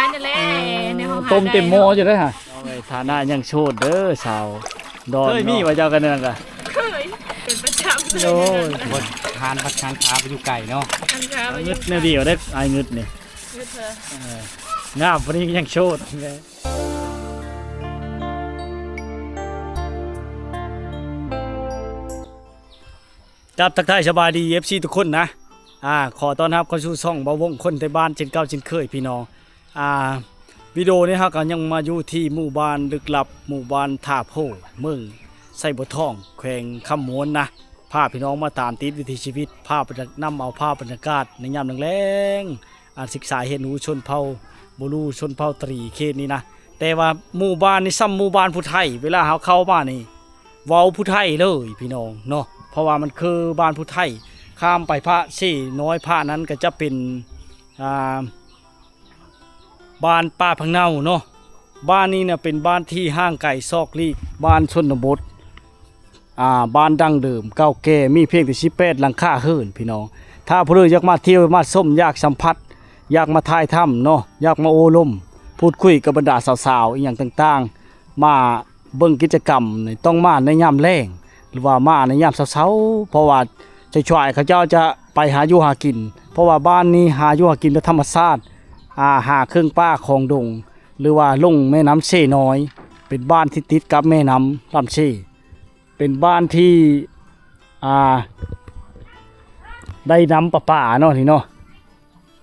ອັນນັ້ນແຫຼະ ເອີ ໃນຫ້ອງ ຕົ້ມເຕັມໝໍ້ຢູ່ເດ້ຫະ. ເອີຍ ຖານະຍັງໂສດເດີສາວດອນ. ເຄີຍມີບໍ່ເຈົ້າກັນນັ້ນກະ? ເຄີຍ ເປັນປະຈຳເລີຍ. ໂອ້ຍ ບໍ່ ທານພັດທານຄາໄປຢູ່ໄກເນາະ. ທານຄາໄປຢູ່ໄກ ງຶດແນວດຽວເດ້ ອ້າຍງຶດນີ້. ງຶດເດີ. ເອີ ງາມປານນີ້ຍັງໂສດ. ກາບທັກທາຍສະບາຍດີ ເອັຟຊີ ທຸກຄົນນະ. ອາ ຂໍຕ້ອນຮັບເຂົ້າສູ່ຊ່ອງບ່າວວົງຄົນໄທບ້ານເຊັ່ນເກົ່າເຊັ່ນເຄີຍພີ່ນ້ອງ. ອາ ວິດີໂອນີ້ເຮົາກໍຍັງມາຢູ່ທີ່ໝູ່ບ້ານລຶກລັບ ໝູ່ບ້ານທ່າໂພ ເມືອງໄຊບົວທອງ ແຂວງຄຳມ່ວນນະ. ພາພີ່ນ້ອງມາຕາມຕິດວິຖີຊີວິດ ພາບ ນຳເອົາພາບບັນຍາກາດໃນຍາມແລງໆ ອັນສຶກສາຮຽນຮູ້ຊົນເຜົ່າບູລູ ຊົນເຜົ່າຕະຫຼີເຂດນີ້ນະ. ແຕ່ວ່າໝູ່ບ້ານນີ້ຊ່ຳໝູ່ບ້ານຜູ້ໄທ ເວລາເຮົາເຂົ້າມານີ້ເວົ້າຜູ້ໄທເລີຍພີ່ນ້ອງເນາະ ເພາະວ່າມັນຄືບ້ານຜູ້ໄທ. ຂ້າມໄປພະເຊນ້ອຍ ພະນັ້ນກໍຈະເປັນ ອ່າ ບ້ານປ່າຜັກເນົ່າເນາະ. ບ້ານນີ້ນະເປັນບ້ານທີ່ຫ່າງໄກຊອກຫຼີກ ບ້ານຊົນນະບົດ ອ່າ ບ້ານດັ້ງເດີມເກົ່າແກ່ ມີພຽງແຕ່ສິບແປດຫຼັງຄາເຮືອນພີ່ນ້ອງ. ຖ້າຜູ້ໃດຢາກມາທ່ຽວມາຊົມ ຢາກສຳຜັດ ຢາກມາຖ່າຍທຳເນາະ ຢາກມາໂອ້ລົມ ພູດຄຸຍກັບບັນດາສາວໆ ອີ່ຫຍັງຕ່າງໆ ມາເບິ່ງກິດຈະກຳນີ້ ຕ້ອງມາໃນຍາມແລງ ຫຼືວ່າມາໃນຍາມເຊົ້າໆ ເພາະວ່າຊ່ວຍໆ ເຂົາເຈົ້າຈະໄປຫາຢູ່ຫາກິນ ເພາະວ່າບ້ານນີ້ຫາຢູ່ຫາກິນແບບທຳມະຊາດ ອາ ຫາເຄື່ອງປ່າຂອງດົງ ຫຼືວ່າລົງແມ່ນ້ຳເຊນ້ອຍ ເປັນບ້ານທີ່ຕິດກັບແມ່ນ້ຳລຳເຊ. ເປັນບ້ານທີ່ ອ່າ ໄດ້ນ້ຳປະປາເນາະນີ້ເນາະ.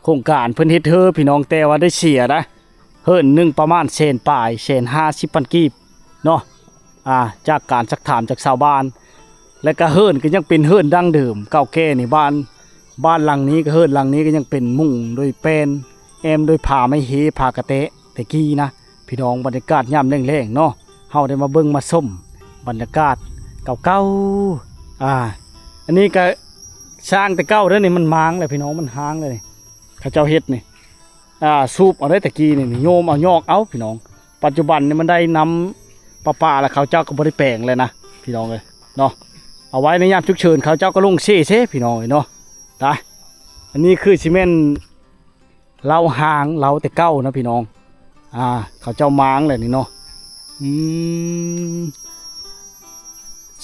ໂຄງການເພິ່ນເຮັດເຮີພີ່ນ້ອງ ແຕ່ວ່າໄດ້ເສຍນະ ເຮີນໜຶ່ງປະມານແສນປາຍ ແສນຫ້າສິບພັນກີບເນາະ. ອາ ຈາກການຊັກຖາມຈາກຊາວບ້ານ ແລະກະເຮີນກໍຍັງເປັນເຮີນດັ້ງເດີມເກົ່າແກ່ໃນບ້ານ. ບ້ານຫຼັງນີ້ກໍ ເຮີນຫຼັງນີ້ກໍຍັງເປັນມຸງໂດຍແປ້ນ ແອ້ມໂດຍຜ້າໄມ້ເຮ ຜ້າກະແຕະແຕ່ກີ້ນະ. ພີ່ນ້ອງ ບັນຍາກາດຍາມແລງໆເນາະ ເຮົາໄດ້ມາເບິ່ງມາຊົມບັນຍາກາດເກົ່າໆ. ອາ ອັນນີ້ກະສ້າງແຕ່ເກົ່າເດີ້ນີ້ ມັນມ້າງແລ້ວພີ່ນ້ອງ ມັນຮ້າງແລ້ວນີ້. ເຂົາເຈົ້າເຮັດນີ້ ອາ ສູບເອົາໄດ້ແຕ່ກີ້ນີ້ ໂຍມເອົາ ຍອກເອົາພີ່ນ້ອງ. ປັດຈຸບັນນີ້ມັນໄດ້ນ້ຳປະປາແລ້ວ ເຂົາເຈົ້າກໍບໍ່ໄດ້ແປງແລ້ວນະພີ່ນ້ອງເອີຍເນາະ. ເອົາໄວ້ໃນຍາມສຸກເສີນ ເຂົາເຈົ້າກໍລົງເຊເຊພີ່ນ້ອງເອີຍເນາະ. ຕາ ອັນນີ້ຄືຊິແມ່ນ ເລົ້າຮ້າງ ເລົ້າແຕ່ເກົ່ານະພີ່ນ້ອງ. ອາ ເຂົາເຈົ້າມ້າງແຫຼະນີ້ເນາະ. ອືມ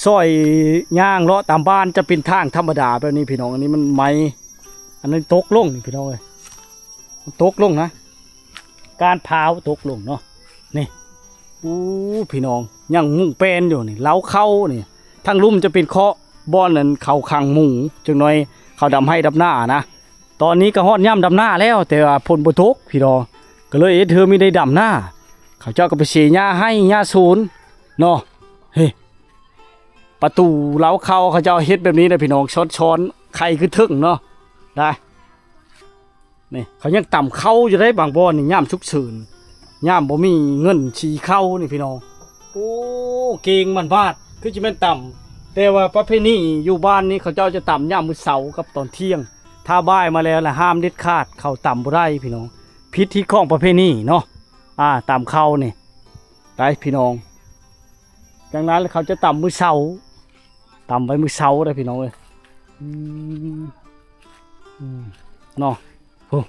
ຊອຍຍ່າງເລາະຕາມບ້ານຈະເປັນທາງທຳມະດາແບບນີ້ພີ່ນ້ອງ. ອັນນີ້ມັນໄມ້ ອັນນີ້ຕົກລົງພີ່ນ້ອງເອີຍ ຕົກລົງນະ ກ້ານພ້າວຕົກລົງເນາະ. ນີ້ ໂອ້ ພີ່ນ້ອງ ຍັງມຸງແປ້ນຢູ່ນີ້ ເລົ້າເຂົ້ານີ້. ທາງລຸ່ມຈະເປັນເຄາະບ່ອນນັ້ນເຂົາຂັງໝູ ຈັກໜ້ອຍເຂົາດຳໄຮ່ດຳນານະ. ຕອນນີ້ກໍຮອດຍາມດຳນາແລ້ວ ແຕ່ວ່າຝົນບໍ່ຕົກພີ່ນ້ອງ ກໍເລີຍເຮັດເຮືອມີໄດ້ດຳນາ. ເຂົາເຈົ້າກໍໄປເສຫຍ້າໄຮ່ຫຍ້າສວນເນາະ. ເຮີ ປະຕູເລົ້າເຂົ້າເຂົາເຈົ້າເຮັດແບບນີ້ນະພີ່ນ້ອງ ຊ້ອນໆ ໄຂ່ຂຶ້ນເທິງເນາະ ໄດ້. ນີ້ເຂົາຍັງຕຳເຂົ້າຢູ່ໄດ໋ ບາງບ່ອນນີ້ຍາມສຸກເສີນ ຍາມບໍ່ມີເງິນສີເຂົ້ານີ້ພີ່ນ້ອງ. ໂອ້ ເກັ່ງມັນບາດ ຄືຊິແມ່ນຕຳ ແຕ່ວ່າປະເພນີຢູ່ບ້ານນີ້ ເຂົາເຈົ້າຈະຕຳຍາມມື້ເຊົ້າກັບຕອນທ່ຽງ. ຖ້າບ່າຍມາແລ້ວລະຫ້າມເດັດຂາດ ເຂົາຕຳບໍ່ໄດ້ພີ່ນ້ອງ ຜິດຮີດຂອງປະເພນີເນາະ. ອາ ຕຳເຂົ້ານີ້ໄດ໋ພີ່ນ້ອງ. ດັ່ງນັ້ນເຂົາຈະຕຳມື້ເຊົ້າ ຕຳໄວ້ມື້ເຊົ້າເດີ້ພີ່ນ້ອງເອີຍ. ອືມ ອືມ ເນາະ. ໂອ້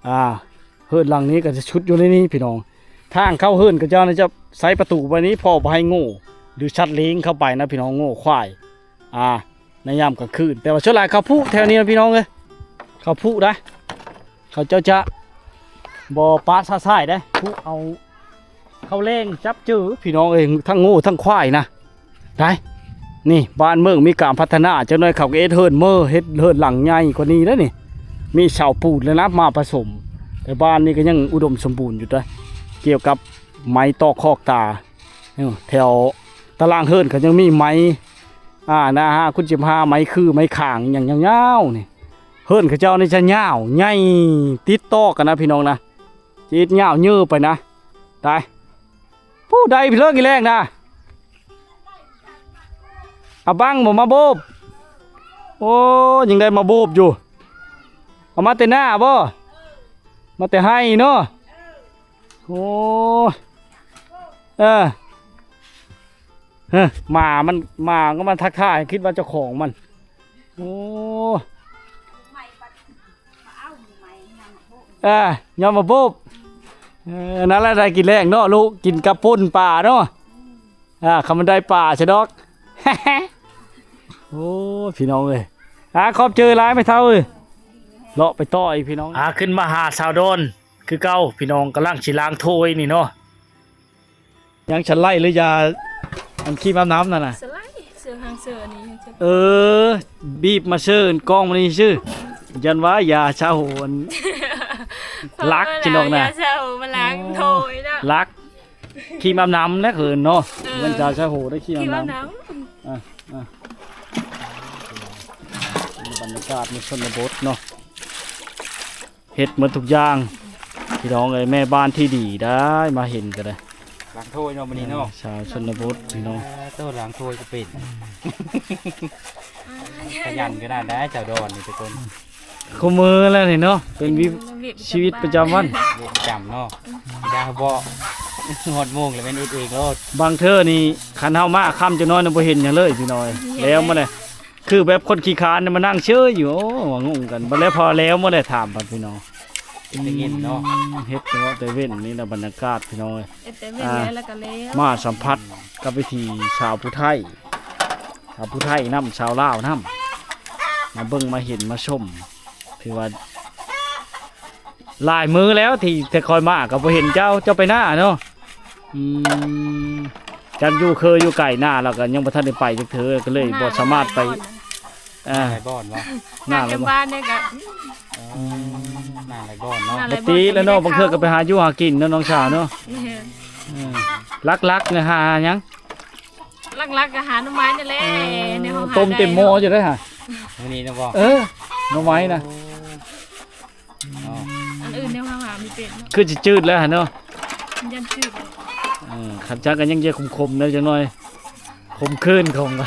ອາ ເຮືອນຫຼັງນີ້ກໍຈະຊຸດຢູ່ໃນນີ້ພີ່ນ້ອງ. ທາງເຂົ້າເຮືອນເຂົາເຈົ້ານີ້ຈະໃຊ້ປະຕູໄວ້ນີ້ ເພື່ອບໍ່ໃຫ້ໂງ່ ຫຼື ສັດລ້ຽງເຂົ້າໄປນະພີ່ນ້ອງ ໂງ່ ຄວາຍ ອາ ໃນຍາມກາງຄືນ. ແຕ່ວ່າສ່ວນຫຼາຍເຂົາຜູກແຖວນີ້ນະພີ່ນ້ອງເອີຍ ເຂົາຜູກໄດ໋. ເຂົາເຈົ້າຈະບໍ່ປະຊະຊາຍເດ້ ຜູກເອົາ ເຂົ້າແລງຈັບເຈີພີ່ນ້ອງເອີຍ ທັງໂງ່ທັງຄວາຍນະ ໄດ້. ນີ້ບ້ານເມືອງມີການພັດທະນາ ຈັກໜ້ອຍເຂົາກໍເຮັດເຮືອນເມີ ເຮັດເຮືອນຫຼັງໃຫຍ່ກວ່ານີ້ແລ້ວນີ້ ມີເສົາປູນແລ້ວນະ ມາປະສົມ. ແຕ່ບ້ານນີ້ກໍຍັງອຸດົມສົມບູນຢູ່ເດ້ ກ່ຽວກັບໄມ້ຕອກຄອກຕາ ເອີ ແຖວຕາລ່າງເຮືອນກໍຍັງມີໄມ້ ອາ ນາຫ້າຄູນສິບຫ້າ ໄມ້ຄືໄມ້ຂາງຫຍັງຍາວໆ ນີ້. ເຮືອນເຂົາເຈົ້ານີ້ຈະຍາວໃຫຍ່ຕິດຕໍ່ກັນນະພີ່ນ້ອງນະ ຈະເຮັດຍາວເຍີໄປນະ ຕາຍ. ຜູ້ໃດເລີກອີແລກນະ ອາບັງບໍ່ມາໂບບ ໂອ້ ຍັງໄດ້ມາໂບບຢູ່ ເອົາມາແຕ່ໜ້າບໍ່ ມາແຕ່ໄຮ່ເນາະ. ໂອ້ ເອີ ເອີ ໝາມັນ ໝາກໍມາທັກທາຍ ຄິດວ່າເຈົ້າຂອງມັນ. ໂອ້ ອ່າ ຍອມມາໂບບ ເອີ ນັ້ນແຫຼະ ໄດ້ກິນແລງເນາະລູກ ກິນກັບປົ່ນປາເນາະ ອ່າ ຄຳມັນໄດ້ປາຊະດອກ ໂອ້ ພີ່ນ້ອງເອີຍ ອ່າ ຂອບໃຈຫຼາຍແມ່ເຖົ້າເອີຍ ເລາະໄປຕໍ່ອີກພີ່ນ້ອງ ອ່າ ຂຶ້ນມາຫາສາວດອນຄືເກົ່າ ພີ່ນ້ອງ ກຳລັງຊິລ້າງຖ້ວຍນີ້ເນາະ. ຍັງຊັ້ນໄລ່ຫຼືຢາ ອັນຄຣີມອາບນ້ຳນັ້ນນະ ສະໄລ ເສື້ອຫາງເສື້ອອັນນີ້ ເອີ ບີບມາເຊີກ້ອງມານີ້ຊື່ ຢ້ານວ່າຢາຊາໂຫອັນ ຫຼັກຊິດອກນະ ຢາຊາໂຫມາລ້າງຖ້ວຍນະ ຫຼັກ ຄຣີມອາບນ້ຳແຫຼະເອີ້ນເນາະ ເອີ ແມ່ນຢາຊາໂຫໄດ້ຄຣີມອາບນ້ຳ ຄຣີມອາບນ້ຳ ອ່ະ ອ່ະ ບັນຍາກາດໃນຊົນນະບົດເນາະ. ເຮັດໝົດທຸກຢ່າງ ພີ່ນ້ອງເອີຍ ແມ່ບ້ານທີ່ດີໄດ້ມາເຫັນກໍໄດ້ ລ້າງຖ້ວຍເນາະມື້ນີ້ເນາະ ເອີ ຊາວຊົນນະບົດພີ່ນ້ອງ ເອີ ໂຕລ້າງຖ້ວຍກໍເປັນ ຂະຫຍັນຂະໜາດໃດສາວດອນນີ້ທຸກຄົນ ຄູ່ມື້ແລ້ວນີ້ເນາະ ເປັນວິ ເປັນຊີວິດປະຈຳວັນ ວຽກປະຈຳເນາະ ດາວເບາະ ຮອດໂມງແລ້ວແມ່ນເຮັດເອງໂລດ ບາງເທື່ອນີ້ຄັນເຮົາມາຄ່ຳຈັກໜ້ອຍນະບໍ່ເຫັນຫຍັງເລີຍພີ່ນ້ອງເອີຍ ແລ້ວໝົດແຫຼະ ຄືແບບຄົນຂີ້ຄ້ານມານັ່ງເຊີຍຢູ່ ໂອ້ ວ່າງົງກັນ ບັດແລ້ວພໍແລ້ວໝົດແຫຼະ ຖາມບັດພີ່ນ້ອງ ເຮັດແຕ່ເວັນເນາະ ເຮັດເນາະ ແຕ່ເວັນນີ້ລະບັນຍາກາດພີ່ນ້ອງເອີຍ ເຮັດແຕ່ເວັນແລ້ວກໍແລ້ວ ອ່າ ມາສຳຜັດກັບວິຖີຊາວຜູ້ໄທ ຊາວຜູ້ໄທນຳ ຊາວລາວນຳ ມາເບິ່ງມາເຫັນມາຊົມ ຖືວ່າ ຫຼາຍມື້ແລ້ວທີ່ ທີ່ຂ້ອຍມາກໍບໍ່ເຫັນເຈົ້າ ເຈົ້າໄປນາເນາະ ອືມ ຈັກຢູ່ເຄີຢູ່ໄກນາ ແລ້ວກໍຍັງບໍ່ທັນໄດ້ໄປຈັກເທື່ອ ກໍເລີຍບໍ່ສາມາດໄປ ອ່າ ນາໄຫຼບ່ອນບໍ່ ນາໄຫຼບ່ອນ ບ້ານນີ້ກໍ ເອີ ນາໄຫຼບ່ອນເນາະ ນາໄຫຼບ່ອນ ປົກກະຕິແລ້ວເນາະ ບາງເທື່ອກໍໄປຫາຢູ່ຫາກິນເນາະ ນ້ອງສາວເນາະ ແມ່ນ ເອີ ຫຼັກໆນະຫາຫຍັງ ຫຼັກໆກໍຫາໜໍ່ໄມ້ນີ້ແຫຼະ ເອີ ໃນຫ້ອງ ຕົ້ມເຕັມໝໍ້ຢູ່ເດ້ຫາ ມື້ນີ້ນະບໍ່ ເອີ ໜໍ່ໄມ້ນະ ໂອ້ ເນາະ ອັນອື່ນແນວເຮົາຫາບໍ່ເປັນເນາະ ຄືຊິຈືດແລ້ວຫັ້ນເນາະ ຢ້ານຈືດ ເອີ ຄັນຈັກກໍຍັງຈະຂົມໆແດ່ຈັກໜ້ອຍ ຂົມຂືນຂອງ ເອີ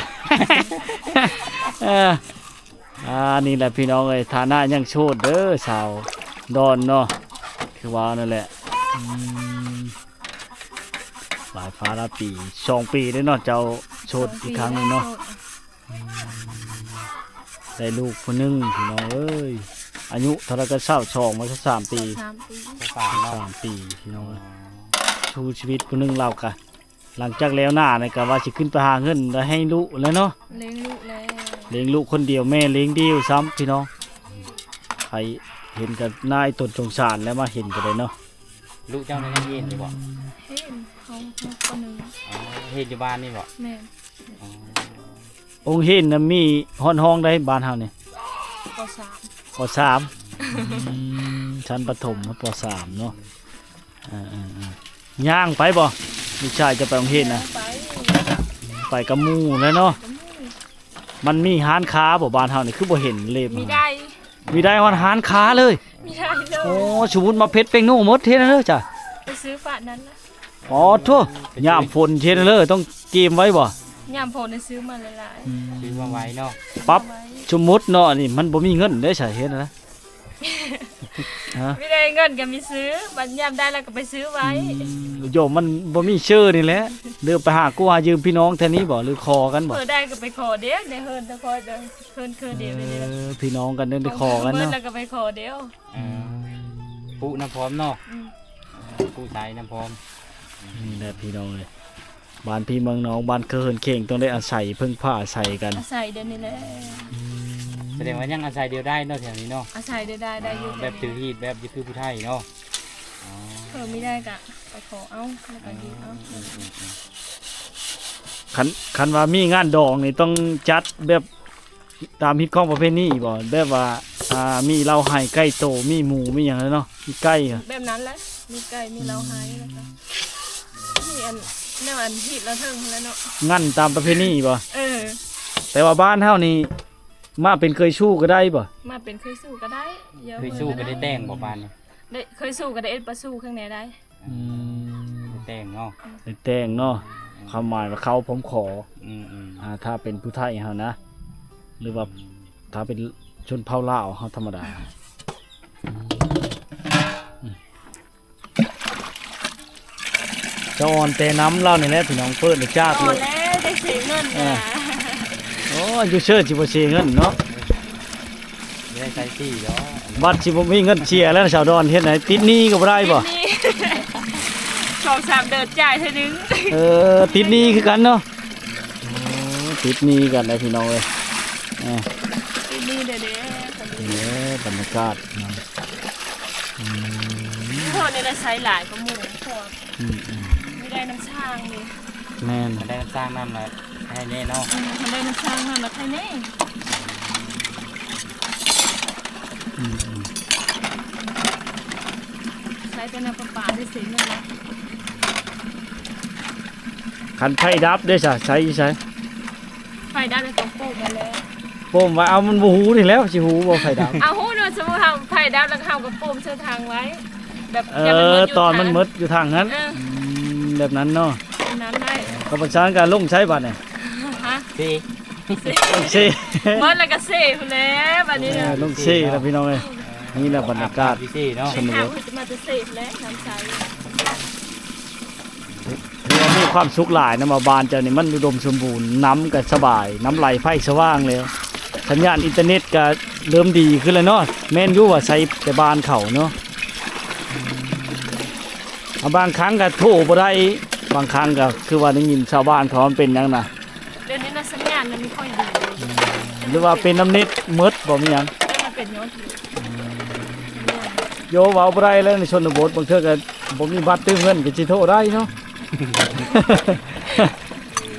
ອ່າ ນີ້ແຫຼະພີ່ນ້ອງເອີຍ ຖານະຍັງໂສດເດີ ສາວດອນເນາະ ຄືວ່ານັ້ນແຫຼະ ອືມ ຫຼາຍຟ້າຫຼາຍປີ ສອງປີເດ້ເນາະ ເຈົ້າໂສດອີກຄັ້ງໜຶ່ງເນາະ ໂສດ ອືມ ໄດ້ລູກຜູ້ໜຶ່ງພີ່ນ້ອງເອີຍ ອາຍຸເທົ່າໃດກໍ ຊາວສອງ ວ່າ ຊາວສາມປີ ຊາວສາມປີ ຊາວສາມປີພີ່ນ້ອງເອີຍ ສູ້ຊີວິດຜູ້ໜຶ່ງລາວກະ ຫຼັງຈາກແລ້ວນານີ້ກະວ່າຊິຂຶ້ນໄປຫາເງິນໄດ້ໃຫ້ລູກແລ້ວເນາະ ລ້ຽງລູກແລ້ວ ລ້ຽງລູກຄົນດຽວ ແມ່ລ້ຽງດຽວຊ້ຳພີ່ນ້ອງ ໃຜເຫັນກໍໜ້າອີ່ຕົນສົງສານແລ້ວ ມາເຫັນກໍໄດ້ເນາະ ລູກເຈົ້ານັ້ນຍັງຮຽນຢູ່ບໍ່ ຮຽນ ເຂົາ ເຂົາ ປ.ໜຶ່ງ ອໍ ຮຽນຢູ່ບ້ານນີ້ບໍ່ ແມ່ນ ອໍ ໂຮງຮຽນນະມີຮອດຫ້ອງໃດບ້ານເຮົານີ້ ປໍສາມ ປໍສາມ ອືມ ຊັ້ນປະຖົມຮອດປໍສາມເນາະ ເອີໆໆ ຍ່າງໄປບໍ່ ລູກຊາຍຈະໄປໂຮງຮຽນນະ ໄປ ໄປກັບໝູ່ແຫຼະເນາະ ມັນມີຮ້ານຄ້າບໍ່ ບ້ານເຮົານີ້ຄືບໍ່ເຫັນເລບ ມີໄດ້ ມີໄດ້ຮອດຮ້ານຄ້າເລີຍ ມີໄດ້ເລີຍ ໂອ້ ສົມມຸດມາເພັດແປ້ງນົວໝົດເຮັດແນວໃດເດີ ໄປຊື້ປານນັ້ນລະ ອໍໂທ້ ຍາມຝົນເຮັດແນວໃດເດີ ຕ້ອງກຽມໄວ້ບໍ່ ຍາມຝົນຊື້ມາຫຼາຍໆ ອືມ ຊື້ມາໄວ້ເນາະ ປັບ ໄວ້ ສົມມຸດເນາະ ອັນນີ້ມັນບໍ່ມີເງິນເດ້ ໃສເຮັດນະ ຮະ ມີໄດ້ເງິນກໍມີຊື້ ບັດຍາມໄດ້ແລ້ວກໍໄປຊື້ໄວ້ ອືມ ໂຍມມັນບໍ່ມີເຊີນີ້ແຫຼະ ຫຼືໄປຫາກູ້ຫາຢືມພີ່ນ້ອງແຖວນີ້ບໍ່ ຫຼືຂໍກັນບໍ່ ເອີ ໄດ້ກໍໄປຂໍເດ້ ໃນເຮືອນນະຄອນ ເຮືອນເຄີດຽວນີ້ແຫຼະ ເອີ ພີ່ນ້ອງກັນໄດ້ຂໍກັນເນາະ ແລ້ວກໍໄປຂໍເດ້ ອືມ ປູນຳພ້ອມເນາະ ອືມ ປູໃສ່ນຳພ້ອມ ນີ້ແຫຼະພີ່ນ້ອງເອີຍ ບ້ານພີ່ເມືອງນ້ອງ ບ້ານເຄີເຮືອນເຄງ ຕ້ອງໄດ້ອາໄສເພິ່ງພາອາໄສກັນ ອາໄສດຽວນີ້ແຫຼະ ອືມ ສະແດງວ່າຍັງອາໄສດຽວໄດ້ເນາະ ແຖວນີ້ເນາະ ອາໄສດຽວໄດ້ ໄດ້ຢູ່ ແບບຖືຮີດ ແບບຢູ່ຄືຜູ້ໄທເນາະ ອໍ ເອີ ມີໄດ້ກະໄປຂໍເອົາ ແລ້ວກະຢືມເອົາ ອືມ ຄັນ ຄັນວ່າມີງານດອງນີ້ຕ້ອງຈັດແບບ ຕາມຮີດຄອງປະເພນີບໍ່ ແບບວ່າ ອ່າ ມີເຫຼົ້າໄຮ່ໄກ່ໂຕ ມີໝູ ມີຫຍັງເນາະ ມີໄກ່ ແບບນັ້ນແຫຼະ ມີໄກ່ ມີເຫຼົ້າໄຮ່ ອືມ ແລ້ວກໍມີອັນ ແນວອັນຮີດລະເທິງຫັ້ນແຫຼະເນາະ ງັນຕາມປະເພນີບໍ່ ເອີ ແຕ່ວ່າບ້ານເຮົານີ້ ມາເປັນເຂີຍຊູ້ກໍໄດ້ບໍ່ ມາເປັນເຂີຍຊູ້ກໍໄດ້ ເຂີຍຊູ້ກໍໄດ້ແຕ່ງບໍ່ບ້ານນີ້ ໄດ້ ເຂີຍຊູ້ກໍໄດ້ເອັດປະຊູ້ຂ້າງໃນໄດ້ ອືມ ໄດ້ແຕ່ງເນາະ ໄດ້ແຕ່ງເນາະ ຄວາມໝາຍວ່າເຂົ້າພ້ອມຂໍ ອືມໆ ອ່າ ຖ້າເປັນຜູ້ໄທເຮົານະ ຫຼືວ່າ ອືມ ຖ້າເປັນຊົນເຜົ່າລາວເຮົາທຳມະດາ ອືມ ຈະອ່ອນແຕ່ນຳລາວນີ້ແຫຼະ ພີ່ນ້ອງ ເປີດຈາກ ອ່ອນແລ້ວໄດ້ເສຍເງິນນະ ໂອ້ຍ ຢູ່ເຊີຊິບໍ່ເສຍເງິນເນາະ ໄດ້ໃສ່ສີ່ດອກ. ບັດຊິບໍ່ມີເງິນເສຍແລ້ວ ສາວດອນເຮັດໃດ໋ ຕິດໜີ້ກໍບໍ່ໄດ້ບໍ່? ຕິດໜີ້ ສອງສາມເດືອນຈ່າຍເທື່ອໜຶ່ງ. ເອີ ຕິດໜີ້ຄືກັນເນາະ. ໂອ້ ຕິດໜີ້ກັນໄດ໋ພີ່ນ້ອງເອີຍ. ເອີ ຕິດໜີ້ເດ້ ເດ້ ເດ້ ບັນຍາກາດເນາະ. ອືມ ໂອ້ ນີ້ລະໃຊ້ຫຼາຍກວ່າໝູ່ ເພາະວ່າ ອືມໆ ນີ້ໄດ້ນ້ຳສ້າງນີ້. ແມ່ນ ໄດ້ນ້ຳສ້າງນຳລະ ໃຫ້ແນ່ເນາະ. ອືມ ຄັນໄດ້ມັນສ້າງນັ້ນລະໄຄແນ່. ອືມໆ ໃຊ້ແຕ່ນ້ຳປະປາໄດ້ເສຍເງິນລະ. ຄັນໄຟດັບເດ້ຊະ ໃຊ້ຢູ່ໃສ? ໄຟດັບແລ້ວຕ້ອງໂປ້ມໄວ້ແລ້ວ. ໂປ້ມໄວ້ ເອົາ ມັນບໍ່ຮູ້ນີ້ແລ້ວ ຊິຮູ້ບໍ່ໄຟດັບ? ເອົາ ຮູ້ເນາະ ສົມມຸດເຮົາໄຟດັບແລ້ວເຮົາກໍໂປ້ມເຊີງທາງໄວ້. ແບບ ເອີ ຕອນມັນໝົດຢູ່ທາງນັ້ນ. ເອີ ອືມ ແບບນັ້ນເນາະ. ແບບນັ້ນໄດ້. ກໍປະສານການລົງໃຊ້ບັດນີ້. ຮະ? ເຊ ເຊ ລົງເຊ ໝົດແລ້ວກໍເຊພຸ້ນແຫຼະບັດນີ້ນະ. ເອີ ລົງເຊແລ້ວພີ່ນ້ອງເອີຍ. ນີ້ແຫຼະບັນຍາກາດ ເອີ ເຊເນາະ ຊົນນະບົດ ມາແຕ່ເຊພຸ້ນແຫຼະ ນ້ຳໃສ. ຖືວ່າມີຄວາມສຸກຫຼາຍນະ ມາບ້ານເຈົ້ານີ້ ມັນອຸດົມສົມບູນ ນ້ຳກໍສະບາຍ ນ້ຳໄຫຼໄຟສະຫວ່າງແລ້ວ ສັນຍານອິນເຕີເນັດກໍເລີ່ມດີຂຶ້ນແລ້ວເນາະ. ແມ່ນຢູ່ວ່າໃຊ້ແຕ່ບ້ານເຂົາເນາະ ອາ ບາງຄັ້ງກໍໂທບໍ່ໄດ້ ບາງຄັ້ງກໍຄືວ່າໄດ້ຍິນຊາວບ້ານເຂົາວ່າມັນເປັນຫຍັງນະ ດຽວນີ້ນະ ສັນຍານມັນບໍ່ຄ່ອຍດີ ຫຼືວ່າເປັນນ້ຳເນັດໝົດບໍ່ມີຫຍັງ. ແຕ່ມັນເປັນຍ້ອນ ອືມ ໂຍ ເວົ້າບໍ່ໄດ້ແລ້ວໃນຊົນນະບົດ ບາງເທື່ອກໍບໍ່ມີບັດຕື່ມເງິນກໍຊິໂທໄດ້ເນາະ.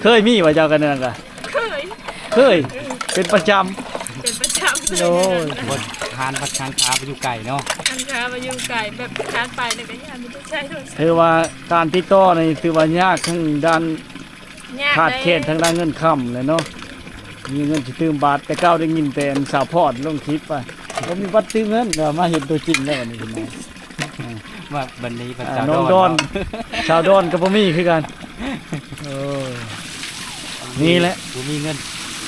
ເຄີຍມີບໍ່ເຈົ້າກັນນັ້ນກະ? ເຄີຍ ເຄີຍ ເປັນປະຈຳ ເປັນປະຈຳ. ໂອ້ຍ ບໍ່ ຮ້ານ ຮ້ານຄ້າບໍ່ຢູ່ໃກ້ເນາະ ຮ້ານຄ້າບໍ່ຢູ່ໃກ້ ແບບຮ້ານໄປແລ້ວກໍຢ້ານບໍ່ໄດ້ໃຊ້ໂທລະສັບ. ຖືວ່າການຕິດຕໍ່ນີ້ຖືວ່າຍາກທາງດ້ານ ຍາກ ຂາດແຄນທາງດ້ານເງິນຄຳແຫຼະເນາະ ມີເງິນຊິຕື່ມບັດ. ແຕ່ເກົ່າໄດ້ຍິນແຕ່ອັນສາວພອນລົງຄລິບວ່າບໍ່ມີບັດຕື່ມເງິນ ແຕ່ວ່າມາເຫັນຕົວຈິງແລ້ວບັດນີ້ ເຫັນບໍ່? ວ່າບັດນີ້ ອ່າ ສາວ ນ້ອງດອນ ດອນເນາະ ສາວດອນກໍບໍ່ມີຄືກັນ. ໂອ້ຍ ນີ້ແຫຼະ ບໍ່ມີເງິນ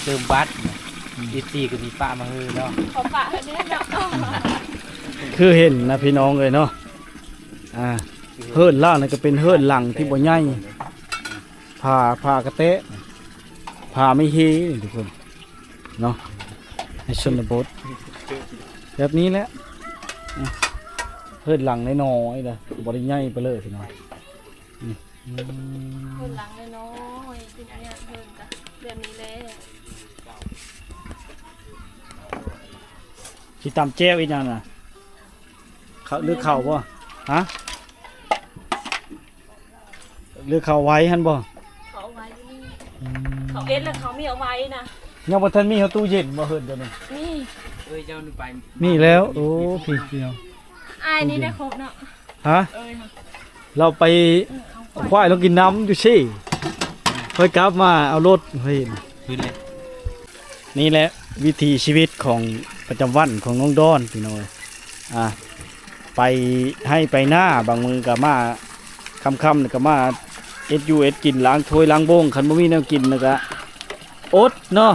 ຕື່ມບັດ ອືມ ເອັຟຊີກໍມີປະມາເຮີເນາະ ຂໍປະໃຫ້ແດ່ເນາະ. ຄືເຫັນນະພີ່ນ້ອງເອີຍເນາະ ອ່າ ເຮືອນລາວນີ້ກໍເປັນເຮືອນຫຼັງທີ່ບໍ່ໃຫຍ່ ຜ້າ ຜ້າກະແຕະ ຜ້າໄມ້ເຮນີ້ທຸກຄົນເນາະ ໃນຊົນນະບົດແບບນີ້ແຫຼະ. ອືມ ເຮືອນຫຼັງນ້ອຍໆ ເດີ ບໍ່ໄດ້ໃຫຍ່ປານເລີຍພີ່ນ້ອງ. ອືມ ເຮືອນຫຼັງນ້ອຍໆ ເປັນອັນນີ້ ເຮືອນກະແບບນີ້ແຫຼະ. ຊິຕຳແຈ່ວອີຫຍັງນະ? ເຂົ້າ ຫຼືເຂົ້າບໍ່? ຮະ? ຫຼືເຂົ້າໄວ້ຫັ້ນບໍ່? ເຂົ້າໄວ້ຢູ່ນີ້ ອືມ ເຂົ້າເອັດແລ້ວເຂົ້າມີເອົາໄວ້ນະ. ຍັງບໍ່ທັນມີເຮົາຕູ້ເຢັນບໍ່ເຮືອນເຈົ້ານີ້? ມີ ເອີຍ ເຈົ້ານີ້ໄປ ມີແລ້ວ. ໂອ້ ພີ່ນ້ອງ ອ້າຍນີ້ໄດ້ຄົບເນາະ. ຮະ? ເອີຍ ລາວໄປ ເອີ ເອົາຄວາຍລາວກິນນ້ຳຢູ່ເຊ ຄ່ອຍກັບມາເອົາລົດ ຂ້ອຍເຫັນ ຂຶ້ນເລີຍ. ນີ້ແຫຼະວິຖີຊີວິດຂອງປະຈຳວັນຂອງນ້ອງດອນ ພີ່ນ້ອງເອີຍ. ອ່າ ໄປໄຮ່ໄປນາ ບາງມື້ກໍມາ ຄ່ຳໆ ແລ້ວກໍມາເຮັດຢູ່ເຮັດກິນ ລ້າງຖ້ວຍລ້າງໂບງ. ຄັນບໍ່ມີແນວກິນແລ້ວກໍອົດເນາະ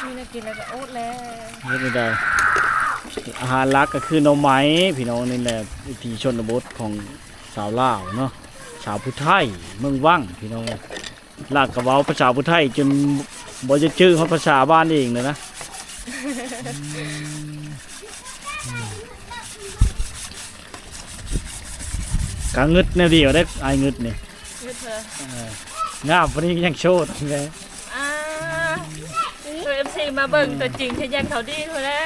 ມີແນວກິນແລ້ວກໍອົດແລ້ວ. ເຮັດແນວໃດ? ອາຫານຫຼັກກໍຄືໜໍ່ໄມ້ ພີ່ນ້ອງ. ນີ້ແຫຼະວິຖີຊົນນະບົດຂອງຊາວລາວເນາະ ຊາວຜູ້ໄທເມືອງວັງ ພີ່ນ້ອງ. ລາວກໍເວົ້າພາສາຜູ້ໄທຈົນບໍ່ຈະຈື່ຮອດພາສາບ້ານເອງແລ້ວນະ. ກະງຶດແນວດຽວເດ້ ອ້າຍງຶດນີ້. ງາມປານນີ້ຍັງໂສດແຫຼະ. ອ່າ ເອັຟຊີມາເບິ່ງຕົວຈິງ ເຮັດຫຍັງເຂົາດີພຸ້ນແຫຼະ.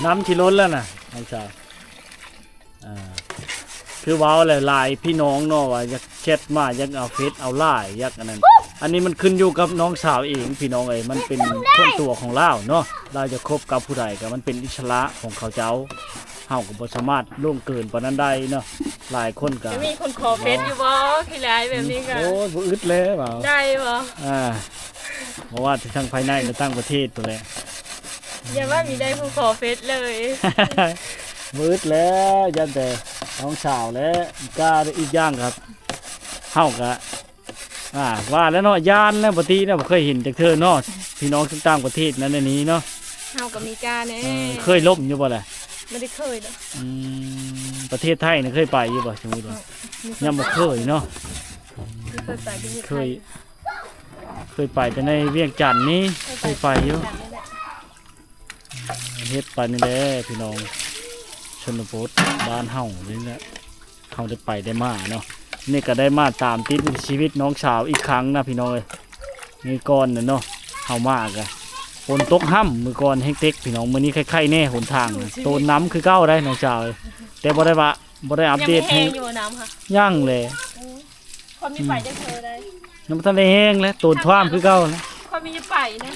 ນ້ຳຊິລົ້ນແລ້ວນະ ນ້ອງສາວ. ອ່າ ຄືເວົ້າແຫຼະ ຫຼາຍພີ່ນ້ອງເນາະ ວ່າຢາກແຊັດມາ ຢາກເອົາເຟສເອົາໄລນ໌ ຢາກອັນນັ້ນ. ອັນນີ້ມັນຂຶ້ນຢູ່ກັບນ້ອງສາວເອງ ພີ່ນ້ອງເອີຍ ມັນເປັນສ່ວນຕົວຂອງລາວເນາະ. ລາວຈະຄົບກັບຜູ້ໃດກໍມັນເປັນອິດສະຫຼະຂອງເຂົາເຈົ້າ ເຮົາກໍບໍ່ສາມາດລ່ວງເກີນປານນັ້ນໄດ້ເນາະ. ຫຼາຍຄົນກໍ ຈະມີຄົນຂໍເຟສຢູ່ບໍ່? ຂີ້ລາຍແບບນີ້ກໍ ໂອ້ຍ ບໍ່ອຶດແລ້ວ ໄດ້ບໍ່? ອ່າ ບໍ່ວ່າຈະທັງພາຍໃນ ແລະ ຕ່າງປະເທດພຸ້ນແຫຼະ. ຢ່າວ່າມີໄດ້ຜູ້ຂໍເຟສເລີຍ. ມືດແລ້ວ ຢ້ານແຕ່ນ້ອງສາວແຫຼະ ກະອີກຢ່າງກໍ ເຮົາກະ ອ່າ ວ່າແລ້ວເນາະ ຢ້ານແລ້ວ ບໍ່ຕິແລ້ວ ບໍ່ເຄີຍເຫັນຈັກເທື່ອເນາະ ພີ່ນ້ອງຕ່າງປະເທດນັ້ນອັນນີ້ເນາະ. ເຮົາກໍມີກ້າແດ່. ເອີ ເຄີຍລົມຢູ່ບໍ່ລະ? ບໍ່ໄດ້ເຄີຍດອກ. ອືມ ປະເທດໄທນີ້ເຄີຍໄປຢູ່ບໍ່? ສົມມຸດວ່າ ຍັງບໍ່ເຄີຍເນາະ. ເຄີຍໄປ ເຄີຍ ເຄີຍໄປແຕ່ໃນວຽງຈັນນີ້ ເຄີຍໄປຢູ່. ວຽງຈັນນີ້ແຫຼະ. ເຮັດໄປນີ້ແຫຼະພີ່ນ້ອງ ຊົນນະບົດບ້ານເຮົານີ້ແຫຼະ ເຮົາໄດ້ໄປໄດ້ມາເນາະ. ນີ້ກໍໄດ້ມາຕາມຕິດວິຖີຊີວິດນ້ອງສາວອີກຄັ້ງນະພີ່ນ້ອງເອີຍ. ມື້ກ່ອນນະເນາະ ເຮົາມາກໍຝົນຕົກຮ່ຳ ມື້ກ່ອນແຮງເຕັກພີ່ນ້ອງ. ມື້ນີ້ໄຄໆແດ່ຫົນທາງນະ ໂຕນນຳຄືເກົ່າໄດ໋ນ້ອງສາວເອີຍ ແຕ່ບໍ່ໄດ້ວ່າ ບໍ່ໄດ້ອັບເດດໃຫ້ ຍັງແຮງຢູ່ບໍ່ນ້ຳຫະ? ຍັງແຫຼະ ອືມ ຂ້ອຍມີໄປ ອືມ ຈັກເທື່ອໃດ໋ ຍັງບໍ່ທັນໄດ້ແຮງແຫຼະ ໂຕນທວາມຄືເກົ່ານະ. ຂ້ອຍມີໄປນະ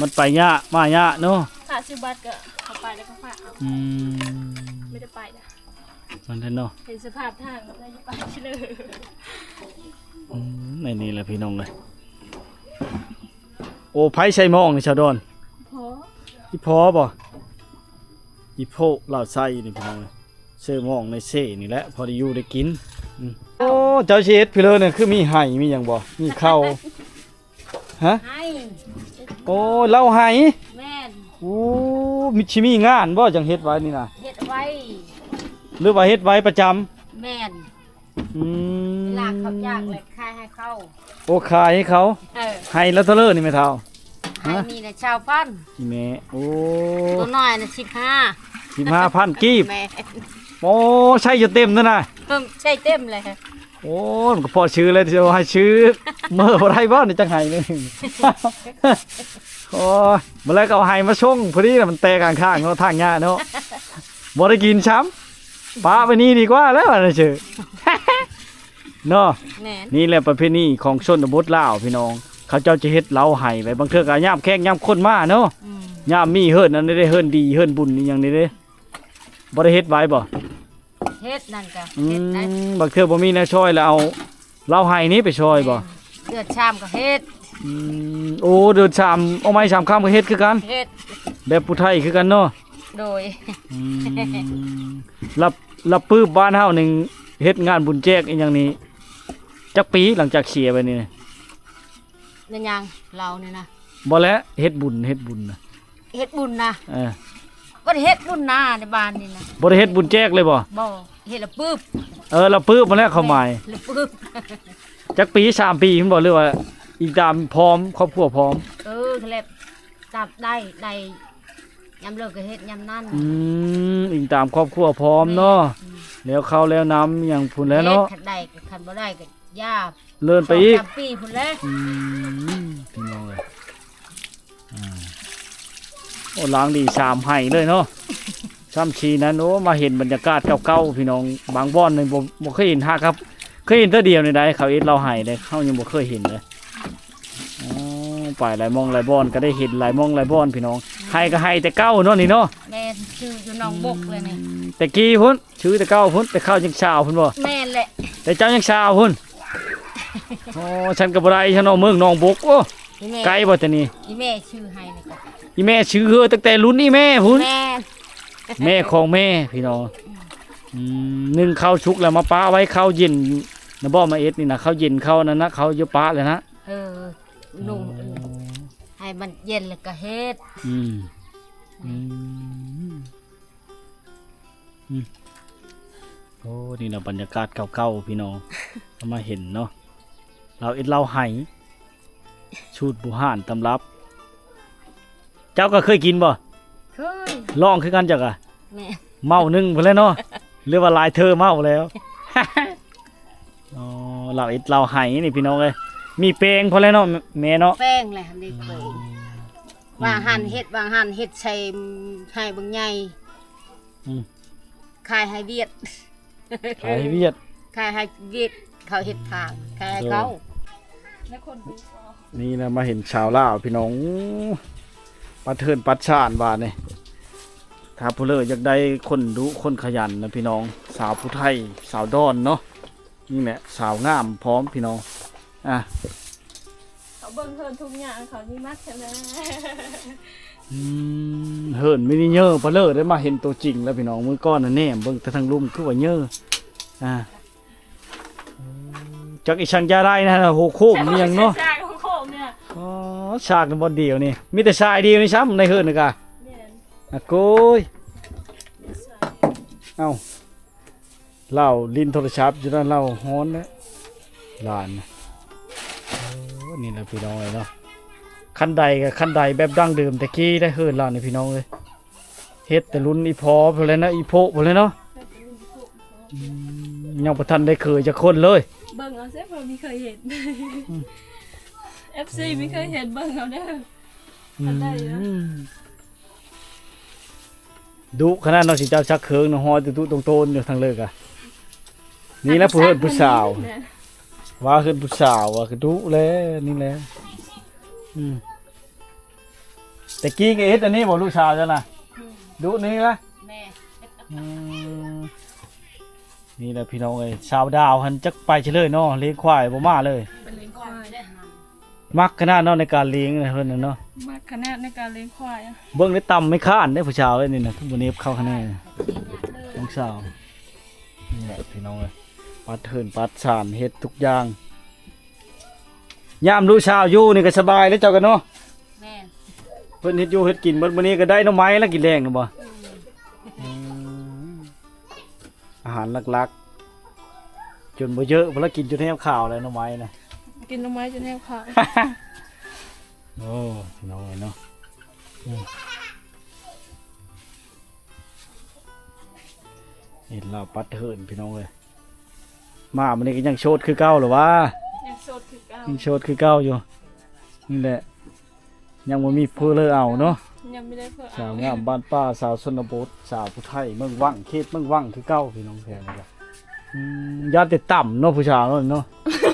ມັນໄປຍາກມາຍາກເນາະ. ຖ້າຊື້ບັດກໍເຂົ້າໄປແລ້ວກໍຝາກເອົາ ອືມ ໄມ່ໄດ້ໄປນະ ນັ້ນແຫຼະເນາະ ເຫັນສະພາບທາງແລ້ວໄດ້ໄປເລີຍ. ອືມ ໃນນີ້ແຫຼະພີ່ນ້ອງເອີຍ. ໂອ້ ໃຜໃສ່ໝ້ອງນີ້ຊາວດອນ? ພໍ່ ອີ່ພໍ່ບໍ່? ອີ່ພໍ່ລາວໃສ່ນີ້ພີ່ນ້ອງເອີຍ. ເຊື່ອມອງໃນເຊນີ້ແຫຼະ ພໍໄດ້ຢູ່ໄດ້ກິນ. ອືມ ໂອ້ ເຈົ້າຊິເຮັດພີເລີນີ້ ຄືມີໄຮ່ມີຫຍັງບໍ່? ມີເຂົ້າ ຮະ? ໄຮ່ ໂອ້ ເລົ້າໄຮ່ ແມ່ນ. ໂອ້ ມີ ຊິມີງານບໍ່ ຈັ່ງເຮັດໄວ້ນີ້ນະ? ເຮັດໄວ້ ຫຼືວ່າເຮັດໄວ້ປະຈຳ? ແມ່ນ. ອືມ ເວລາເຂົາຢາກແລ້ວຂາຍໃຫ້ເຂົາ. ໂອ້ ຂາຍໃຫ້ເຂົາ. ເອີ ໄຮ່ລະເທົ່າເລີນີ້ແມ່ເຖົ້າ? ໄຮ່ ຮະ? ມີນະຊາວພັນ ອີ່ແມ່. ໂອ້ ຕົວນ້ອຍນະສິບຫ້າ ສິບຫ້າພັນກີບ. ແມ່ນ. ໂອ້ ໃຊ້ຈົນເຕັມເລີຍນະ. ເອີ ໃຊ້ເຕັມເລີຍ. ໂອ້ ມັນກໍພໍຊື້ແລ້ວ ຊິເອົາໃຫ້ຊື້ເມີບໍ່ໄດ້ບໍ່ນີ້ ຈັກໄຮ່ໜຶ່ງ. ໂອ້ຍ ມື້ແລກກໍເອົາໄຮ່ມາສົ່ງ ພໍດີລະມັນແຕກຂ້າງທາງເນາະ ທາງຫຍ້າເນາະ ບໍ່ໄດ້ກິນຊ້ຳ ປະໄວ້ນີ້ດີກວ່າແລ້ວ ວ່າຊັ້ນເຊີ ເນາະ. ແມ່ນ. ນີ້ແຫຼະປະເພນີຂອງຊົນນະບົດລາວພີ່ນ້ອງ ເຂົາເຈົ້າຈະເຮັດເລົ້າໄຮ່ໄວ້ ບາງເທື່ອກໍຍາມແຂກຍາມຄົນມາເນາະ. ອືມ ຍາມມີເຮືອນອັນໃດເດີ ເຮືອນດີເຮືອນບຸນອີ່ຫຍັງນີ້ເດ້ ບໍ່ໄດ້ເຮັດໄວ້ບໍ່? ເຮັດນັ້ນກະ ອືມ ເຮັດໄດ້. ບາງເທື່ອບໍ່ມີແນວຊ່ອຍ ແລ້ວເອົາເລົ້າໄຮ່ນີ້ໄປຊ່ອຍບໍ່? ແມ່ນ. ເດືອນສາມກໍເຮັດ. ອືມ ໂອ້ ເດືອນສາມ ອອກມາສາມຄ່ຳກໍເຮັດຄືກັນ? ເຮັດ. ແບບຜູ້ໄທຄືກັນເນາະ? ໂດຍ. ອືມ ລະ ລະປຶບ ບ້ານເຮົານີ້ເຮັດງານບຸນແຈກອີ່ຫຍັງນີ້ ຈັກປີຫຼັງຈາກເສຍໄປນີ້? ແມ່ນຫຍັງ ລາວນີ້ນະ? ບໍ່ແຫຼະ ເຮັດບຸນ ເຮັດບຸນນະ ເຮັດບຸນນະ. ເອີ ບໍ່ໄດ້ເຮັດບຸນນາໃນບ້ານນີ້ນະ. ບໍ່ໄດ້ເຮັດບຸນແຈກເລີຍບໍ່? ບໍ່ ເຮັດລະປຶບ. ເອີ ລະປຶບຫັ້ນແຫຼະຄວາມໝາຍ. ລະປຶບ. ຈັກປີ ສາມປີພຸ້ນບໍ່ ຫຼືວ່າອີງຕາມພ້ອມ ຄອບຄົວພ້ອມ? ເອີ ແລ້ວຕາມໄດ້ ໄດ້ຍາມເລີກກໍເຮັດຍາມນັ້ນ. ອືມ ອີງຕາມຄອບຄົວພ້ອມເນາະ. ແມ່ນ. ອືມ ແລ້ວເຂົ້າແລ້ວນ້ຳຫຍັງພຸ້ນແຫຼະເນາະ. ເຮັດ ຄັນໄດ້ກໍ ຄັນບໍ່ໄດ້ກໍ ຢ່າ ເລີນໄປອີກ ສອງສາມປີພຸ້ນແຫຼະ. ອືມ ພີ່ນ້ອງເອີຍ ອ່າ ໂອ້ ລ້າງດີສາມໄຮ່ເລີຍເນາະ ຊ້ຳຊີນັ້ນ. ໂອ້ ມາເຫັນບັນຍາກາດເກົ່າໆ ພີ່ນ້ອງ ບາງບ່ອນນີ້ບໍ່ ບໍ່ເຄີຍເຫັນຫາກຄັບ ເຄີຍເຫັນເທື່ອດຽວນີ້ໃດ ເຂົາເຮັດເລົ້າໄຮ່ເດ້ ເຮົາຍັງບໍ່ເຄີຍເຫັນເລີຍ. ໂອ້ ໄປຫຼາຍໝ່ອງຫຼາຍບ່ອນ ກໍໄດ້ເຫັນຫຼາຍໝ່ອງຫຼາຍບ່ອນ ພີ່ນ້ອງ. ໄຮ່ກໍໄຮ່ແຕ່ເກົ່າເນາະນີ້ເນາະ. ແມ່ນ ຊື່ຢູ່ໜອງບົກເລີຍນີ້. ອືມ ແຕ່ກີ້ພຸ້ນ ຊື່ແຕ່ເກົ່າພຸ້ນ ແຕ່ເຂົາຍັງສາວພຸ້ນບໍ່? ແມ່ນແຫຼະ ແຕ່ເຈົ້າຍັງສາວພຸ້ນ. ອໍ ຊັ້ນກໍບໍ່ໄດ້ຊັ້ນເນາະ ເມືອງໜອງບົກ. ໂອ້ ອີ່ແມ່ ໄກບໍ່ແຕ່ນີ້? ອີ່ແມ່ຊື່ໃຫ້ນີ້ກໍ ອີ່ແມ່ຊື່ເຮີຕັ້ງແຕ່ລຸ້ນອີ່ແມ່ພຸ້ນ. ແມ່ນ ແມ່ຂອງແມ່ ພີ່ນ້ອງ. ອືມ ໜຶ້ງເຂົ້າສຸກແລ້ວມາປະໄວ້ ເຂົ້າເຢັນນະບໍ່ ມາເອັດນີ້ນະ ເຂົ້າເຢັນເຂົ້ານັ້ນນະ ເຂົ້າຢູ່ປະແລ້ວນະ. ເອີ ໜຸ່ງ ອໍ ໃຫ້ມັນເຢັນແລ້ວກໍເຮັດ. ອືມ ອືມ ອືມ ໂອ້ ນີ້ນະບັນຍາກາດເກົ່າໆ ພີ່ນ້ອງ ເຮົາມາເຫັນເນາະ ລາວເອັດເຫຼົ້າໄຮ່ ສູດບູຮານຕຳລັບ. ເຈົ້າກໍເຄີຍກິນບໍ່? ເຄີຍ. ລອງຄືກັນເຈົ້າກະ? ແມ່ນ. ເມົ້າໜຶ່ງພຸ້ນແຫຼະເນາະ ຫຼືວ່າຫຼາຍເທີເມົ້າແລ້ວ. ອໍ ລາວເອັດເຫຼົ້າໄຮ່ນີ້ພີ່ນ້ອງເອີຍ ມີແປ້ງພໍແລ້ວເນາະແມ່ເນາະ. ແປ້ງແຫຼະ ນີ້ແປ້ງ ອືມ ວ່າຫັ້ນເຮັດ ວ່າຫັ້ນເຮັດໃສ່ໄຮ່ບັກໃຫຍ່ ອືມ ຂາຍໃຫ້ຫວຽດ ຂາຍໃຫ້ຫວຽດ ຂາຍໃຫ້ຫວຽດ ເຂົາເຮັດທາງ ຂາຍໃຫ້ເຂົາ. ນີ້ນະ ມາເຫັນສາວລາວພີ່ນ້ອງ ປັດເຮືອນປັດຊານບາດນີ້. ຖ້າຜູ້ເລີກຢາກໄດ້ຄົນດຸຄົນຂະຫຍັນນະພີ່ນ້ອງ ສາວຜູ້ໄທ ສາວດອນເນາະ. ນີ້ແຫຼະ ສາວງາມພ້ອມພີ່ນ້ອງ. ອ່າ ເຂົາເບິ່ງເຮືອນທຸກຢ່າງ ເຂົາມີມັດຊະນະ. ອືມ ເຮືອນມີນີ້ເຍີປາເລີໄດ້ມາເຫັນຕົວຈິງແລ້ວພີ່ນ້ອງ. ມື້ກ່ອນນະແນມເບິ່ງແຕ່ທາງລຸ່ມຄືວ່າເຍີ ອ່າ ຈັກອີ່ສັງຈະໄດ້ນະ ຫົວໂຄ້ງອີ່ຫຍັງເນາະ. ຊາກຫົວໂຄ້ງນີ້ ອໍ ຊາກໃນບ່ອນດຽວນີ້ ມີແຕ່ຊາຍດຽວນີ້ຊ້ຳໃນເຮືອນນີ້ກະ. ແມ່ນ. ອາໂກຍ ເອົ້າ ລາວຫຼິ້ນໂທລະສັບຢູ່ນັ້ນ ລາວຮ້ອນແລ້ວ ຫຼານ. ໂອ້ ນີ້ແຫຼະພີ່ນ້ອງເອີຍເນາະ ຄັນໄດກໍຄັນໄດແບບດັ້ງເດີມແຕ່ກີ້ໄດ໋ ເຮືອນລາວນີ້ພີ່ນ້ອງເອີຍ. ເຮັດແຕ່ລຸ້ນອີ່ພໍ່ພຸ້ນແຫຼະເນາະ ອີ່ໂພະພຸ້ນແຫຼະເນາະ. ອືມ ຍັງບໍ່ທັນໄດ້ເຄີຍຈັກຄົນເລີຍ. ເບິ່ງເອົາເສ ເພາະມີເຄີຍເຮັດ. ອືມ ເອັຟຊີ ມີເຄີຍເຮັດ ເບິ່ງເອົາເດີ. ອືມ ຄັນໄດເນາະ. ດຸຂະໜາດເນາະ ຊິເຈົ້າຊັກເຄິ່ງເນາະ ຫ້ອຍຕຸຕຸຕົງໂຕນຢູ່ທາງເລີກອະ. ນີ້ແຫຼະຜູ້ເຮືອນຜູ້ສາວ ວ່າເຮືອນຜູ້ສາວວ່າກະດຸແຫຼະ ນີ້ແຫຼະ. ອືມ ແຕ່ກີ້ກໍເຮັດອັນນີ້ບໍ່ ລູກສາວເຈົ້ານະ? ອືມ ດຸນີ້ລະ. ແມ່ນ. ອືມ ນີ້ແຫຼະພີ່ນ້ອງເອີຍ ສາວດາວຫັ້ນຈັກໄປໃສເລີຍເນາະ ລ້ຽງຄວາຍບໍ່ມາເລີຍ. ໄປລ້ຽງຄວາຍ. ມັກຂະໜາດເນາະໃນການລ້ຽງນະເພິ່ນນະເນາະ. ມັກຂະໜາດໃນການລ້ຽງຄວາຍ. ເບິ່ງໄດ້ຕຳໄມ້ຄ້ານເດ້ຜູ້ສາວເອີຍນີ້ນະ ບໍ່ເນັບເຂົ້າຄະແນນນ້ອງສາວ. ນີ້ແຫຼະພີ່ນ້ອງເອີຍ ປັດເຮືອນປັດຊານ ເຮັດທຸກຢ່າງ. ຍາມລູກສາວຢູ່ນີ້ກໍສະບາຍເດ້ເຈົ້າກໍເນາະ. ແມ່ນ. ເພິ່ນເຮັດຢູ່ເຮັດກິນເບິດມື້ນີ້ ກໍໄດ້ໜໍ່ໄມ້ລະກິນແລງນະບໍ່? ອືມ ອືມ ອາຫານຫຼັກໆ ຈົນບໍ່ເຢີະ ເພິ່ນລະກິນຈົນແຫ້ວຂາວແລ້ວໜໍ່ໄມ້ນະ. ກິນໜໍ່ໄມ້ຈົນແຫ້ວຂາວ. ໂອ້ ພີ່ນ້ອງເອີຍເນາະ. ອືມ ເຫັນລາວປັດເຮືອນພີ່ນ້ອງເອີຍ. ມາມື້ນີ້ກໍຍັງໂສດຄືເກົ່າລະຫວາ? ຍັງໂສດຄືເກົ່າ. ຍັງໂສດຄືເກົ່າຢູ່. ນີ້ແຫຼະ ຍັງບໍ່ມີຜູ້ເລີເອົາເນາະ. ຍັງບໍ່ໄດ້ຜູ້ເອົາ. ສາວງາມບ້ານປ່າ ສາວຊົນນະບົດ ສາວຜູ້ໄທເມືອງວັງ ເຂດເມືອງວັງຄືເກົ່າ ພີ່ນ້ອງແທ້ນີ້ກະ. ອືມ ຢ້ານແຕ່ຕ່ຳເນາະ ຜູ້ສາວເນາະ.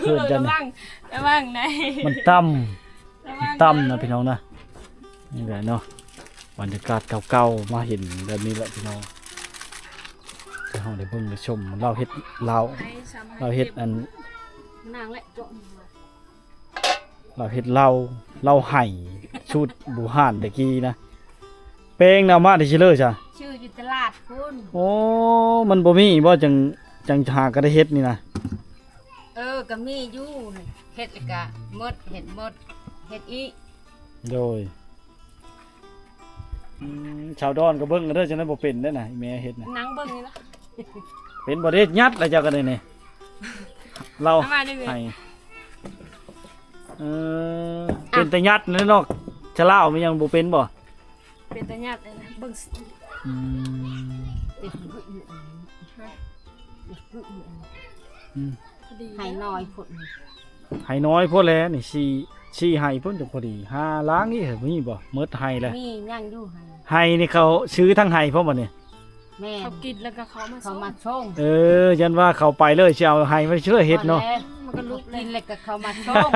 ເອີ້ນຈັ່ງ ລະວັງ ລະວັງໄດ໋ ມັນຕ່ຳ ລະວັງ ຕ່ຳນະ ເດີ ພີ່ນ້ອງນະ. ນີ້ແຫຼະເນາະ ບັນຍາກາດເກົ່າໆ ມາເຫັນແບບນີ້ແຫຼະພີ່ນ້ອງ ໃຫ້ເຮົາໄດ້ເບິ່ງໄດ້ຊົມ. ລາວເຮັດ ລາວ ລາວເຮັດອັນ ນາງແຫຼະ ລາວເຮັດເຫຼົ້າ ເຫຼົ້າໄຫ ສູດບູຮານແຕ່ກີ້ນະ. ແປ້ງນະ ເອົາມາແຕ່ໃສເລີຊະ? ຊື້ຢູ່ຕະຫຼາດພຸ້ນ. ໂອ້ ມັນບໍ່ມີບໍ່ ຈັ່ງ ຈັ່ງຫາກໍໄດ້ເຮັດນີ້ນະ? ເອີ ກໍມີຢູ່ ເຮັດແລ້ວກໍໝົດ ເຮັດໝົດ ເຮັດອີກ. ໂດຍ. ອືມ ຊາວດອນກໍເບິ່ງເດີ ຈັ່ງໃດບໍ່ເປັນເດ້ນະ ອີແມ່ເຮັດນະ. ນັ່ງເບິ່ງນີ້ລະ. ເປັນບໍ່ເດ້ ຍັດລະເຈົ້າກໍໄດ້ນີ້ ລາວໃຫ້. ເອີ ເປັນແຕ່ຍັດແຫຼະເນາະ ຊະລາວມັນຍັງບໍ່ເປັນບໍ່? ເປັນຕາຍາດເລີຍນະ ເບິ່ງ. ອືມ ອືມ ໄຮ່ນ້ອຍພຸ້ນ ໄຮ່ນ້ອຍໂພດແຫຼະນີ້ ສີ່ ສີ່ໄຮ່ພຸ້ນ ຈັ່ງພໍດີ. ຫາລ້າງອີກ ມີບໍ່? ໝົດໄຮ່ແລ້ວ. ມີຍັງຢູ່ ໄຮ່ ໄຮ່ນີ້ເຂົາຊື້ທັງໄຮ່ພ້ອມບໍ່ນີ້? ແມ່ນ ເຂົາກິນແລ້ວກໍເຂົາມາ ເຂົາມາສົ່ງ. ເອີ ຢ້ານວ່າເຂົາໄປເລີຍ ຊິເອົາໄຮ່ມາຊ່ວຍເຮັດເນາະ. ມັນກໍລຸກ ກິນແລ້ວກໍເຂົາມາສົ່ງ.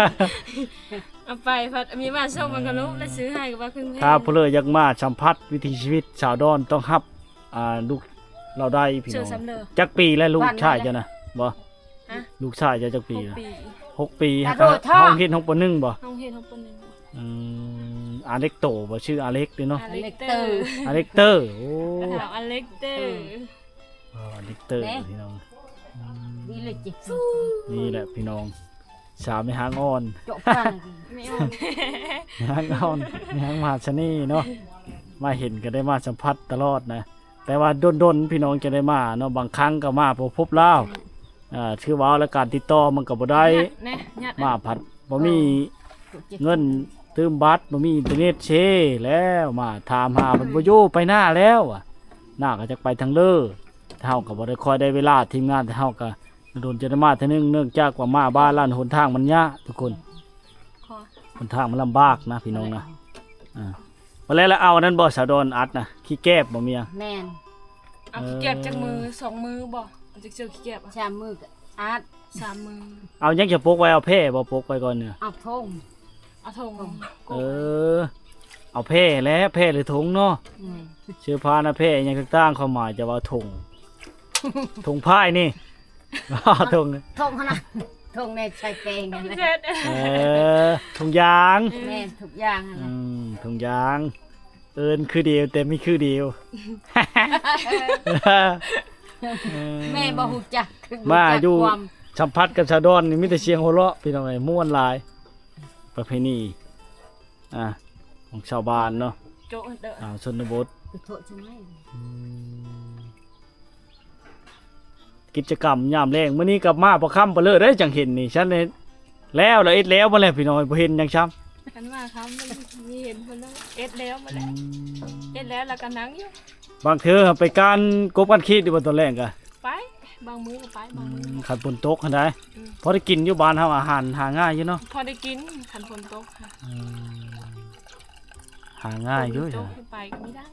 ເອົາໄປພັດມີມາສົ່ງ ມັນກໍລຸກ ແລ້ວຊື້ໃຫ້ກໍວ່າເພິ່ງແພງ. ຖ້າຜູ້ເລີຢາກມາສຳຜັດວິຖີຊີວິດຊາວດອນ ຕ້ອງຮັບ ອ່າ ລູກລາວໄດ້ພີ່ນ້ອງ. ຈັກປີແລ້ວລູກຊາຍເຈົ້ານະ? ບໍ່ ຮະ? ລູກຊາຍເຈົ້າຈັກປີລະ? ຫົກປີ. ຫົກປີ. ຮຽນ ຮຽນ ຮຽນ ຮຽນ ຮຽນ ອືມ ອາເລັກໂຕບໍ່? ຊື່ອາເລັກເດ້ເນາະ. ອາເລັກເຕີ ອາເລັກເຕີ. ໂອ້ ອາເລັກເຕີ ເອີ ອາເລັກເຕີ ເດ້ ພີ່ນ້ອງ. ອືມ ນີ້ແຫຼະພີ່ນ້ອງ ສາວແມ່ຫາງອ່ອນ ແມ່ອ່ອນ ແມ່ຫາງອ່ອນ ແມ່ຫາງມະຫາສະເໜ່ເນາະ. ມາເຫັນກໍໄດ້ມາສຳຜັດຕະຫຼອດນະ ແຕ່ວ່າດົນໆ ພີ່ນ້ອງຈະໄດ້ມາເນາະ ບາງຄັ້ງກໍມາບໍ່ພົບລາວ. ອືມ ອ່າ ຖືວ່າລະການຕິດຕໍ່ມັນກໍບໍ່ໄດ້ ຍາດແນ່ ຍາດແນ່ ມາພັດບໍ່ມີ ເອີ ເງິນຕື່ມບັດ ບໍ່ມີອິນເຕີເນັດເຊ ແລ້ວມາຖາມຫາເພິ່ນ ອືມ ບໍ່ຢູ່ ໄປນາແລ້ວ ນາກໍຈັກໄປທາງເລີ. ເຮົາກໍບໍ່ໄດ້ຄ່ອຍໄດ້ເວລາ ທີມງານເຮົາກໍດົນຈະໄດ້ມາເທື່ອໜຶ່ງ ເນື່ອງຈາກວ່າມາບ້ານລັດຫົນທາງມັນຍາກທຸກຄົນ ຫົນທາງມັນລຳບາກນະ ພີ່ນ້ອງນະ. ອ່າ ບໍ່ແລ້ວລະເອົານັ້ນບໍ່ ສາວດອນອັດນະ ຂີ້ແກບບໍ່ເມຍ? ແມ່ນ. ເອົາ ເອີ ຂີ້ແກບຈັກມື້ ສອງມື້ບໍ່? ຈັກເທື່ອຂີ້ແກບອະ? ສາມມື້ກໍອັດ ສາມມື້. ເອົາຫຍັງຈະປົກໄວ້ ເອົາແພບໍ່ ປົກໄວ້ກ່ອນເນາະ? ເອົາຖົງ ເອົາຖົງ ຖົງ ເອີ ເອົາແພແຫຼະ ແພຫຼືຖົງເນາະ. ອືມ ເສື້ອຜ້າໜ້າແພຫຍັງຕ່າງໆ ຄວາມໝາຍຈະວ່າຖົງ ຖົງພ້າຍນີ້ ຖົງ ຖົງຫັ້ນນະ ຖົງໃນໃສ່ແປ້ງຫັ້ນນະ. ເອີ ຖົງຢາງ. ແມ່ນ ຖົງຢາງຫັ້ນນະ. ອືມ ຖົງຢາງ ເອີ້ນຄືດຽວ ແຕ່ມີຄືດຽວ. ເອີ ແມ່ບໍ່ຮູ້ຈັກ ມາຢູ່ ສຳຜັດກັບຊາວດອນນີ້ມີແຕ່ສຽງຫົວເລາະ ພີ່ນ້ອງເອີຍ ມ່ວນຫຼາຍ. ປະເພນີ ອ່າ ຂອງຊາວບ້ານເນາະ ໂຈະເດີ ຊາວຊົນນະບົດ. ອືມ ກິດຈະກຳຍາມແລງ ມື້ນີ້ກັບມາພໍຄ່ຳພໍເລີໄດ້ ຈັ່ງເຫັນນີ້. ຊັ້ນແລ້ວ ແລ້ວ ເຮັດແລ້ວໝົດແລ້ວ ພີ່ນ້ອງ ບໍ່ເຫັນຫຍັງຊ້ຳ. ຄັນວ່າເຂົາມັນມີເຫັນເພິ່ນເນາະ ເຮັດແລ້ວໝົດແລ້ວ ອືມ ເຮັດແລ້ວ ແລ້ວກໍນັ່ງຢູ່. ບາງເທື່ອໄປການກົບການຂີດຢູ່ບໍ່ຕອນແລງກະ? ໄປ ບາງມື້ກໍໄປ ບາງມື້ ອືມ ຄັນຝົນຕົກຫັ້ນໃດ໋ ອືມ ພໍໄດ້ກິນຢູ່. ບ້ານເຮົາອາຫານຫາງ່າຍຢູ່ເນາະ ພໍໄດ້ກິນຄັນຝົນຕົກ ອືມ ຫາງ່າຍຢູ່ ຝົນຕົກ ໄປກໍມີໄດ້.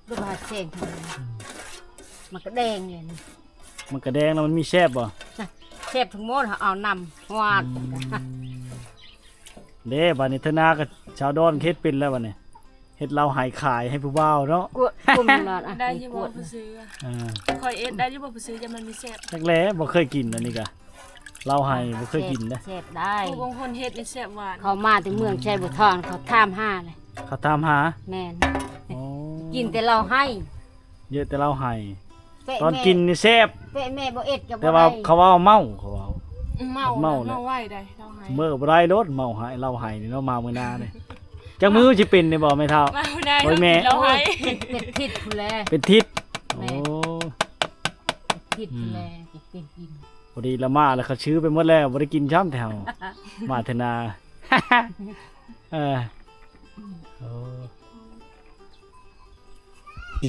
ບໍ່ວ່າແຊງ ອືມ ມັນກະແດງເລີຍນີ້ ມັນກະແດງແລ້ວມັນມີແຊບບໍ່? ແຊບທັງໝົດ ເຮົາເອົານ້ຳຫວານ ອືມ ເດ້ ບາດນີ້ເທື່ອໜ້າກໍຊາວດອນເຮັດເປັນແລ້ວ ບາດນີ້ເຮັດເຫຼົ້າໄຫຂາຍໃຫ້ຜູ້ບ່າວເນາະ ກວດ ກຸມລອດ ໄດ້ຢູ່ບໍ່ຜູ້ຊື້ ອ່າ ຂ້ອຍເຮັດໄດ້ຢູ່ບໍ່ຜູ້ຊື້ ຢ່າມັນມີແຊບ ຈັກແຫຼະ ບໍ່ເຄີຍກິນອັນນີ້ກະ ເຫຼົ້າໄຫບໍ່ເຄີຍກິນເດ້ ແຊບ ແຊບໄດ໋ ຜູ້ບາງຄົນເຮັດນີ້ແຊບຫວານ ເຂົາມາແຕ່ເມືອງໄຊບົວທອງ ເຂົາຖາມຫາເລີຍ ເຂົາຖາມຫາ ແມ່ນ ໂອ້ ກິນແຕ່ເຫຼົ້າໄຫ ເຍາະແຕ່ເຫຼົ້າໄຫ ຕອນກິນນີ້ແຊບ ແປະແມ່ບໍ່ເອັດກໍບໍ່ໄດ້ ແຕ່ວ່າເຂົາເວົ້າເມົາ ເຂົາເວົ້າ ເມົາ ເມົາແລ້ວ ເມົາໄວໄດ໋ ເຫຼົ້າໄຫ ເມີບໍ່ໄດ້ໂລດ ເມົາໄຫ ເຫຼົ້າໄຫນີ້ເນາະ ມາມື້ໜ້ານີ້ ຈັກມື້ຊິເປັນນີ້ບໍ່ແມ່ເຖົ້າ? ມາບໍ່ໄດ້ ໂອ້ຍແມ່ ເຮົາກິນເຫຼົ້າໄຫ ເປັນທິດພຸ້ນແຫຼະ ເປັນທິດ ແມ່ນ ໂອ້ ເປັນທິດພຸ້ນແຫຼະ ອືມ ເປັນກິນ ພໍດີລະມາແລ້ວ ເຂົາຊື້ໄປໝົດແລ້ວ ບໍ່ໄດ້ກິນຊ້ຳແຕ່ເຮົາ ມາເທື່ອໜ້າ ເອີ ໂອ້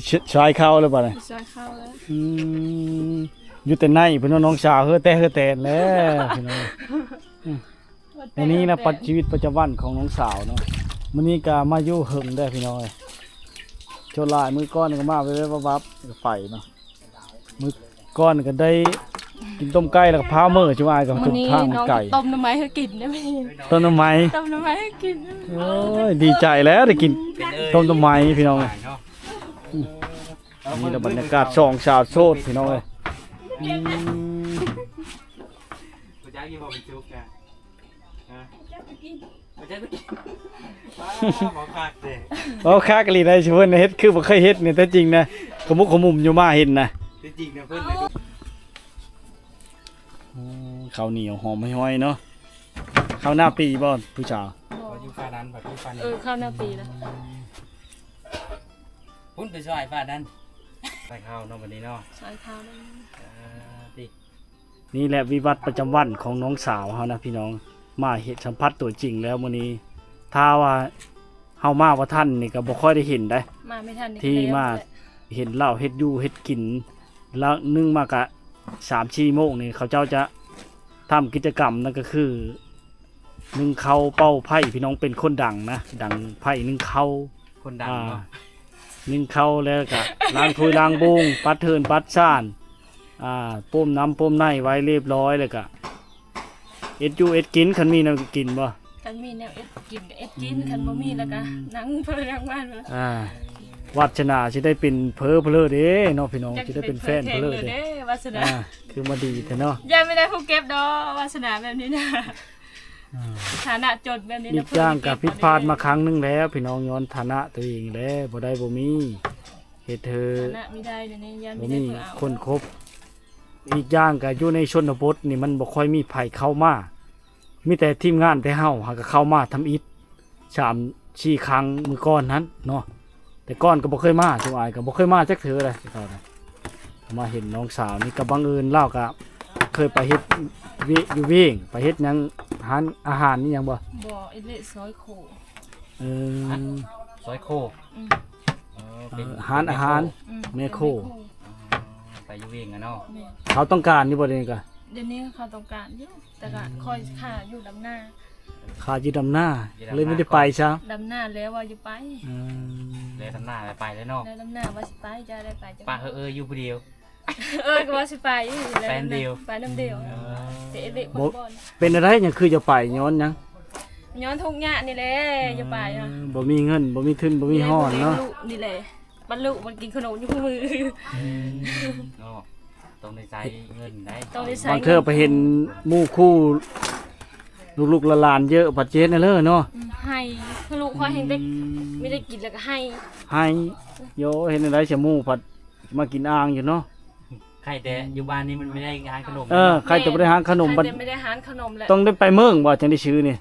ຊິຊາຍເຂົ້າແລ້ວບາດນີ້ ຊິຊາຍເຂົ້າແລ້ວ ອືມ ຢູ່ແຕ່ໃນພຸ້ນເນາະ ນ້ອງສາວ ເຮີແຕ່ເຮີແຕນແລ້ວພີ່ນ້ອງ ອືມ ອັນນີ້ນະ ປັດ ຊີວິດປະຈຳວັນຂອງນ້ອງສາວເນາະ ມື້ນີ້ກະມາຢູ່ເຫິງເດີ້ພີ່ນ້ອງເອີຍ ສ່ວນຫຼາຍມື້ກ່ອນກໍມາແວບໆວັບໆ ກໍໄປເນາະ. ມື້ກ່ອນກໍໄດ້ກິນຕົ້ມໄກ່ ແລ້ວກໍພາເມືອ ຈຸອ້າຍກໍ ມື້ນີ້ນ້ອງຕົ້ມໜໍ່ໄມ້ໃຫ້ກິນໄດ້ ຕົ້ມໜໍ່ໄມ້ ຕົ້ມໜໍ່ໄມ້ໃຫ້ກິນ ໂອ້ຍ ດີໃຈແລ້ວໄດ້ກິນຕົ້ມໜໍ່ໄມ້ພີ່ນ້ອງ ອືມ ນີ້ລະບັນຍາກາດສອງສາວໂສດພີ່ນ້ອງເອີຍ ອືມ ບໍ່ຈັກຢູ່ບໍ່ເປັນສຸກນະ ຮະ ບໍ່ຈັກ ວ້າວ ເວົ້າຄັກເດ້ ເວົ້າຄັກອີ່ຫຼີໄດ໋ ເພິ່ນເຮັດຄືບໍ່ເຄີຍເຮັດນີ້ ແທ້ຈິງນະ ຂະມຸກຂະມຸມຢູ່ ມາເຫັນນະ ແທ້ຈິງນະ ເພິ່ນນະ ໂອ້ ເຂົ້າໜຽວຫອມຫ້ອຍໆເນາະ ເຂົ້າໜ້າປີບໍ່ຜູ້ສາວ? ບໍ່ ຢູ່ຟານັ້ນ ບັດຢູ່ຟານີ້ ເອີ ເຂົ້າໜ້າປີລະ ພຸ້ນໄປຊ່ອຍຟານັ້ນ ໃສ່ເຂົ້າເນາະ ບັດນີ້ເນາະ ໃສ່ເຂົ້ານຳ ອ່າ ຕິ ນີ້ແຫຼະວິວັດປະຈຳວັນຂອງນ້ອງສາວເຮົານະພີ່ນ້ອງ ມາເຮັດສຳຜັດຕົວຈິງແລ້ວມື້ນີ້ ຖ້າວ່າເຮົາມາບໍ່ທັນນີ້ກໍບໍ່ຄ່ອຍໄດ້ເຫັນໃດ໋ ມາໄມ່ທັນນີ້ ທີ່ມາເຫັນລາວເຮັດຢູ່ເຮັດກິນ ລະໜຶ່ງມາກະສາມສີ່ໂມງນີ້ ເຂົາເຈົ້າຈະທຳກິດຈະກຳ ນັ້ນກໍຄື ໜຶ້ງເຂົ້າເປົ່າໄຟ ພີ່ນ້ອງ ເປັນຄົນດັງນະ ດັງໄຟໜຶ້ງເຂົ້າ ຄົນດັງ ອ່າ ເນາະ ໜຶ້ງເຂົ້າແລ້ວກະລ້າງຖ້ວຍລ້າງໂບງ ປັດເຮືອນປັດຊານ ອ່າ ປ້ມນ້ຳປ້ມໃນໄວ້ຮຽບຮ້ອຍ ແລ້ວກະເຮັດຢູ່ເຮັດກິນ ຄັນມີແນວກິນບໍ່? ຄັນມີແນວເຮັດກິນກະເຮັດກິນ ອືມ ຄັນບໍ່ມີແລ້ວກະນັ່ງເພີນັ່ງມາ ອ່າ ວາດສະໜາຊິໄດ້ເປັນເພີເພີເລີເດ້ເນາະ ພີ່ນ້ອງ ຊິໄດ້ເປັນແຟນເພີເລີເດ້ ວາດສະໜາ ອ່າ ຄືມາດີແທ້ເນາະ ຢ້ານບໍ່ໄດ້ຜູ້ເກັບດອກ ວາດສະໜາແບບນີ້ນະ. ອ່າ ຖານະຈົນແບບນີ້ນະ ອີກຢ່າງກໍຜິດພາດມາຄັ້ງໜຶ່ງແລ້ວ ພີ່ນ້ອງ ຍ້ອນຖານະຕົວເອງແຫຼະ ບໍ່ໄດ້ບໍ່ມີ ເຮັດໃຫ້ ຖານະມີໄດ້ນີ້ ຢ້ານບໍ່ມີຄົນຄົບ ອີກຢ່າງກໍຢູ່ໃນຊົນນະບົດນີ້ ມັນບໍ່ຄ່ອຍມີໃຜເຂົ້າມາ ມີແຕ່ທີມງານແຕ່ເຮົາຫາກໍເຂົ້າມາທຳອິດ ສາມສີ່ຄັ້ງມື້ກ່ອນຫັ້ນເນາະ ແຕ່ກ່ອນກໍບໍ່ເຄີຍມາ ຈຸອ້າຍກໍບໍ່ເຄີຍມາຈັກເທື່ອເລີຍ ແຕ່ກ່ອນນະ ມາເຫັນນ້ອງສາວນີ້ກໍບັງເອີນ ລາວກໍເຄີຍໄປເຮັດວຽກຢູ່ວຽງ ໄປເຮັດຫຍັງ ຮ້ານອາຫານອີ່ຫຍັງບໍ່? ບໍ່ ເຮັດວຽກຊອຍໂຄ ເອີ ຊອຍໂຄ ອືມ ເອີ ເປັນ ເອີ ຮ້ານອາຫານ ແມ່ໂຄ ແມ່ໂຄ ອໍ ໄປຢູ່ວຽງອະເນາະ ແມ່ນ ເຂົາຕ້ອງການຢູ່ບໍ່ດຽວນີ້ກະ? ດຽວນີ້ເຂົາຕ້ອງການຢູ່ ແຕ່ກະ ອືມ ຂ້ອຍຂ້າຢູ່ດຳນາ ຂ້າຢູ່ດຳນາ ເລີຍບໍ່ໄດ້ໄປຊະ ດຳນາແລ້ວວ່າຢູ່ໄປ ອືມ ແລ້ວດຳນາແລ້ວໄປແລ້ວເນາະ ແລ້ວດຳນາວ່າຊິໄປ ຈະໄດ້ໄປ ປະເອີຍຢູ່ຜູ້ດຽວ ເອີຍ ກໍວ່າຊິໄປ ໄປນຳດຽວ ໄປນຳດຽວ ເອີ ແຕ່ເອເວະບໍ່ ເປັນອະໄລຫຍັງຄືຈະໄປ ຍ້ອນຫຍັງ? ຍ້ອນທຸກຍາກນີ້ແຫຼະ ເອີ ຈະໄປ ບໍ່ມີເງິນ ບໍ່ມີທຶນ ບໍ່ມີຮອດເນາະ ນີ້ແຫຼະ ບັນລຸມັນກິນຂະໜົມຢູ່ຄູ່ມື້ ອືມ ເນາະ ຕ້ອງໄດ້ໃຊ້ເງິນໄດ໋ ຕ້ອງໄດ້ໃຊ້ ບາງເທື່ອໄປເຫັນໝູ່ຄູ່ ລູກໆຫຼານໆເຢີະ ບັດເຈັດນັ້ນເລີຍເນາະ ອືມ ໃຫ້ ລູກຂ້ອຍແຮງເດັກ ອືມ ມີແຕ່ກິນແລ້ວກໍໃຫ້ ໃຫ້ ໂຢ ເຮັດແນວໃດຊະ ໝູ່ພັດມາກິນອ່າງຢູ່ເນາະ ໃຄແຕ່ຢູ່ບ້ານນີ້ມັນບໍ່ໄດ້ຮ້ານຂະໜົມ ເອີ ເນາະ ໃຄແຕ່ບໍ່ໄດ້ຮ້ານຂະໜົມ ໃຄແຕ່ບໍ່ໄດ້ຮ້ານຂະໜົມແຫຼະ ຕ້ອງໄດ້ໄປເມືອງບໍ່ ຈັ່ງໄດ້ຊື້ນີ້?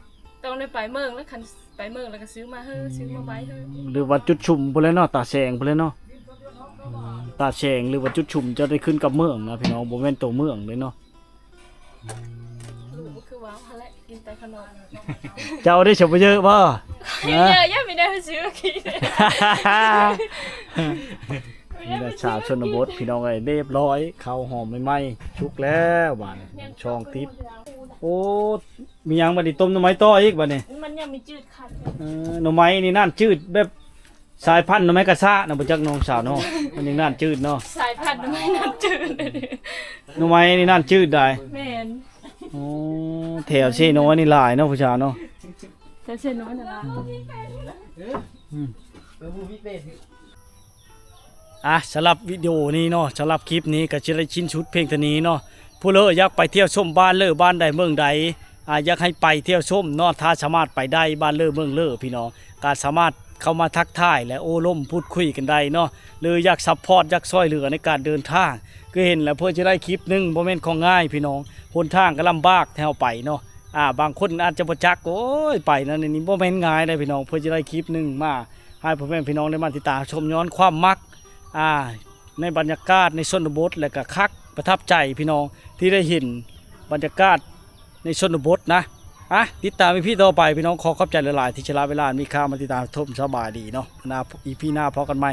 ຕ້ອງໄດ້ໄປເມືອງແລ້ວ ຄັນໄປເມືອງແລ້ວກໍຊື້ມາເຮີ ຊື້ມາໄວ້ເຮີ ຫຼືວ່າຈຸດຊຸມພຸ້ນແຫຼະເນາະ ຕາແສງພຸ້ນແຫຼະເນາະ ອືມ ຕາແສງ ຫຼືວ່າຈຸດຊຸມຈະໄດ້ຂຶ້ນກັບເມືອງນະພີ່ນ້ອງ ບໍ່ແມ່ນໂຕເມືອງເດ້ເນາະ ອືມ ຄືວ່າຫັ້ນແຫຼະ ກິນແຕ່ ເຈົ້າໄດ້ສົມປະໂຫຍດບໍ່? ເອີ ຍັງບໍ່ໄດ້ຊື້ກິນ. ນີ້ແຫຼະສາວຊົນນະບົດພີ່ນ້ອງເອີຍ ຮຽບຮ້ອຍ ເຂົ້າຫອມໃໝ່ໆ ສຸກແລ້ວບາດນີ້ ຊ່ອງຕິບ. ໂອ້ ມີຫຍັງບາດນີ້? ຕົ້ມໜໍ່ໄມ້ຕໍ່ອີກບາດນີ້. ມັນຍັງມີຈືດຄັນ. ເອີ ໜໍ່ໄມ້ນີ້ນ້ຳຈືດແບບ ສາຍພັນໜໍ່ໄມ້ກະຊະນະ ບໍ່ຈັກນ້ອງສາວເນາະ ມັນຍັງນ້ຳຈືດເນາະ. ສາຍພັນໜໍ່ໄມ້ນ້ຳຈືດ. ໜໍ່ໄມ້ນີ້ນ້ຳຈືດໄດ໋. ແມ່ນ. ໂອ້ ແຖວເຊໂນນີ້ຫຼາຍເນາະ ຜູ້ສາວເນາະ. ແຖວເຊໂນນີ້ຫຼາຍ. ອືມ ອ່ະ ສຳລັບວິດີໂອນີ້ເນາະ ສຳລັບຄລິບນີ້ກໍຊິໄດ້ສິ້ນສຸດພຽງເທົ່ານີ້ເນາະ. ຜູ້ເລີຢາກໄປທ່ຽວຊົມບ້ານເລີບ້ານໃດເມືອງໃດ ອ່າ ຢາກໃຫ້ໄປທ່ຽວຊົມເນາະ ຖ້າສາມາດໄປໄດ້ບ້ານເລີເມືອງເລີພີ່ນ້ອງ ກໍສາມາດເຂົ້າມາທັກທາຍ ແລະ ໂອ້ລົມພູດຄຸຍກັນໄດ້ເນາະ ຫຼືຢາກຊັບພອດ ຢາກຊ່ອຍເຫຼືອໃນການເດີນທາງ. ຄືເຫັນແລ້ວເພື່ອຈະໄດ້ຄລິບໜຶ່ງບໍ່ແມ່ນຂອງງ່າຍພີ່ນ້ອງ ຫົນທາງກໍລຳບາກແຖວໄປເນາະ. ອ່າ ບາງຄົນອາດຈະບໍ່ຈັກ ໂອ້ຍ ໄປນັ້ນນີ້ບໍ່ແມ່ນງ່າຍເດ້ພີ່ນ້ອງ ເພື່ອຈະໄດ້ຄລິບໜຶ່ງມາໃຫ້ພໍ່ແມ່ພີ່ນ້ອງໄດ້ມາຕິດຕາມຊົມ ຍ້ອນຄວາມມັກ ອ່າ ໃນບັນຍາກາດໃນຊົນນະບົດ ແລະກະຄັກປະທັບໃຈພີ່ນ້ອງ ທີ່ໄດ້ເຫັນບັນຍາກາດໃນຊົນນະບົດນະ. ອ່ະ ຕິດຕາມອີພີຕໍ່ໄປພີ່ນ້ອງ. ຂໍຂອບໃຈຫຼາຍໆ ທີ່ສະຫຼະເວລາອັນມີຄ່າມາຕິດຕາມຊົມ. ສະບາຍດີເນາະ. ໜ້າ ອີພີໜ້າພໍ້ກັນໃໝ່.